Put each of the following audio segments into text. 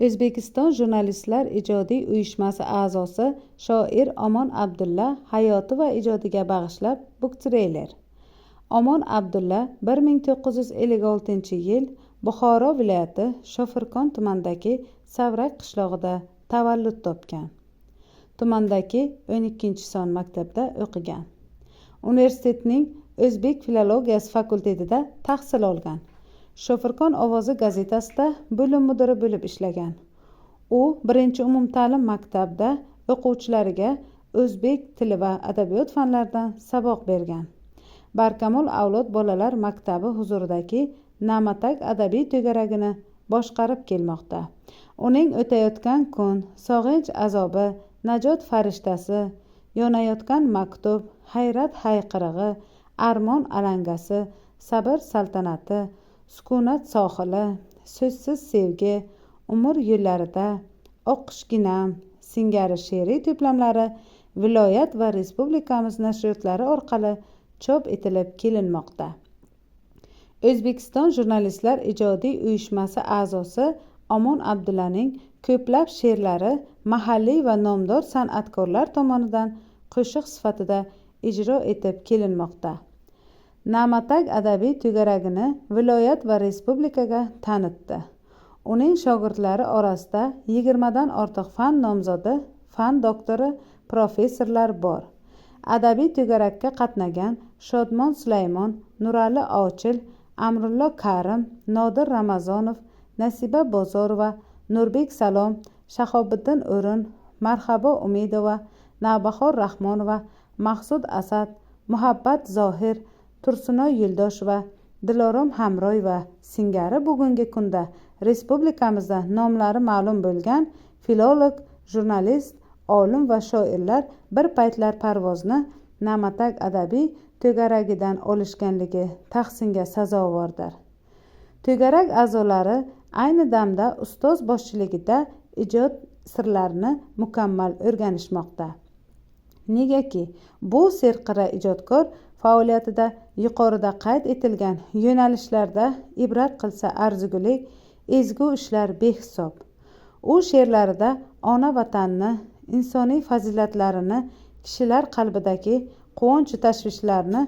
O'zbekiston Jurnalistlar ijodiy uyushmasi a'zosi shoir Omon Abdulla hayoti va ijodiga bag'ishlab buktreyler. Omon Abdulla 1956-yil Buxoro viloyati Shofirkon tumanidagi Savrak qishlog'ida tavallud topgan. Tumandagi 12-son maktabda o'qigan. Universitetning o'zbek filologiyasi fakultetida tahsil olgan. Shofirkon ovozi gazetasida bo'lim mudiri bo'lib ishlagan. U birinchi umumta'lim maktabda o'quvchilariga o'zbek tili va adabiyot fanlaridan saboq bergan. Barkamol avlod bolalar maktabi huzuridagi Na'matak adabiy to'garagini boshqarib kelmoqda. Uning O'tayotgan kun, Sog'inch azobi, Najot farishtasi, Yonayotgan maktub, Hayrat hayqirig'i, Armon alangasi, Sabr saltanati, Sukunat sohili, So'zsiz sevgi, Umr yo'llarida, Oqqushginam singari she'riy to'plamlari viloyat va respublikamiz nashriyotlari orqali chop etilib kelinmoqda. O'zbekiston Jurnalistlar ijodiy uyushmasi a'zosi Omon Abdullaning ko'plab she'rlari mahalliy va nomdor san'atkorlar tomonidan qo'shiq sifatida ijro etib kelinmoqda. Na'matak adabiy to'garagini viloyat va respublikaga tanitdi. Uning shogirdlari orasida 20dan ortiq fan nomzodi, fan doktori, professorlar bor. Adabiy to'garakka qatnagan Shodmon Sulaymon, Nurali Ochil, Amrullo Karim, Nodir Ramazonov, Nasiba Bozorova, Nurbek Salom, Shahobiddin O'rin, Marhabo Umidova, Navbahor Rahmonova, Maqsud Asad, Muhabbat Zohir, Tursunoy Yo'ldosheva, Dilorom Hamroyeva singari bugungi kunda respublikamizda nomlari ma'lum bo'lgan filolog, jurnalist, olim va shoirlar bir paytlar parvozni Na'matak adabiy to'garagidan olishganligi tahsinga sazovordir. To'garak a'zolari ayni damda ustoz boshchiligida ijod sirlarini mukammal o'rganishmoqda. Negaki bu serqirra ijodkor faoliyatida yuqorida qayd etilgan yo'nalishlarda ibrat qilsa arzigulik ezgu ishlar behisob. U she'rlarida ona vatanni, insoniy fazilatlarini, kishilar qalbidagi quvonchu tashvishlarni,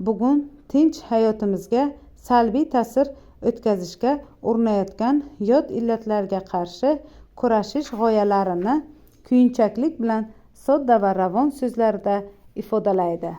bugun tinch hayotimizga salbiy ta'sir o'tkazishga urinayotgan yot illatlarga qarshi kurashish g'oyalarini kuyunchaklik bilan sodda va ravon so'zlarda ifodalaydi.